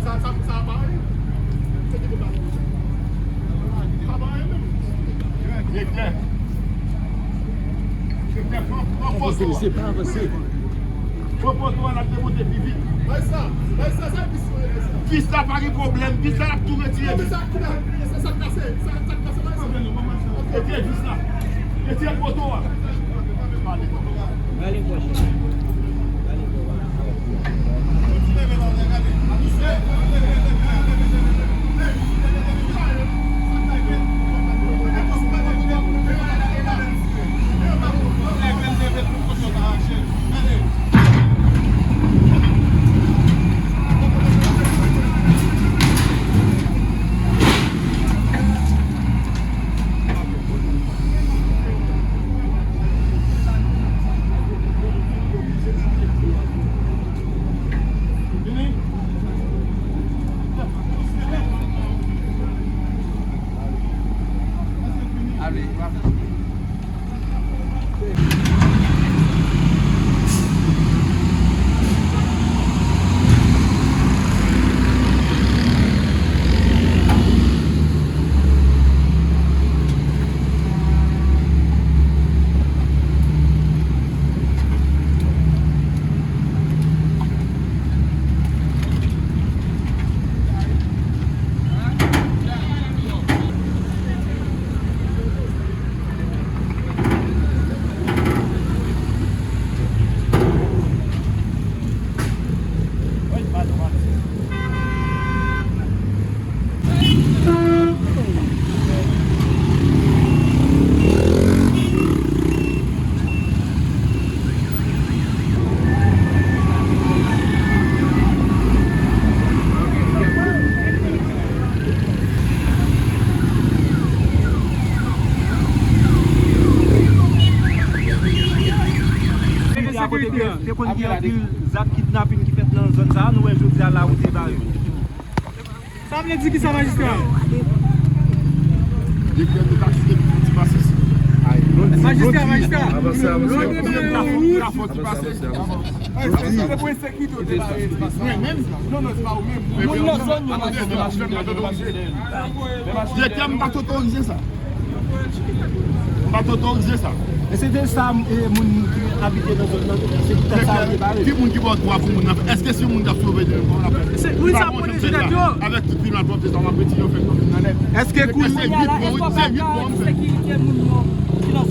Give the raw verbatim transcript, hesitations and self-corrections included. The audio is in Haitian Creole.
Sa, sa, sa pa anyen. Se ki te pale. Sa pa anyen menm. Direktè. Direktè, pran, pran foto. Avanse, mesye, pa avanse. Pran foto a, n ap demonte pi vit. Bay sa, bay sa, sa pis yo ye, bay sa. Pis la pa gen pwoblèm, pis la n ap tou retire. Non, men sa, sa, sa kase, sa, sa kase, bay sa. Retire pis la. Retire poto a. Rale pòch la. Rale pòch la. Te konn gen anpil zak kidnapin ki fèt nan zòn sa a, nou wè jodi a la ou te bare. Sa vle di kisa, majistra? Majistra, majistra. Avanse, avanse. Lòd de nou. Avanse, avanse, avanse. Avanse, avanse. Mwen menm, non, non, se pa ou menm. Moun nan zòn yo, majistra. Direktè, m pa t otorize sa. M pa t otorize sa. E se de sa, e, moun ki abite nan zòn nan, se tèt sa yo te bare. Ki moun ki ba w dwa pou moun nan fè? Èske si moun t ap sove de moun nan fè? Se moun sa pwoteje tèt yo. Avèk tout moun nan pwoteje sa, m ap retire yo, fè yo vin nan nèt. Èske kounye a la, èske w pa ka di sekirite moun yo ki nan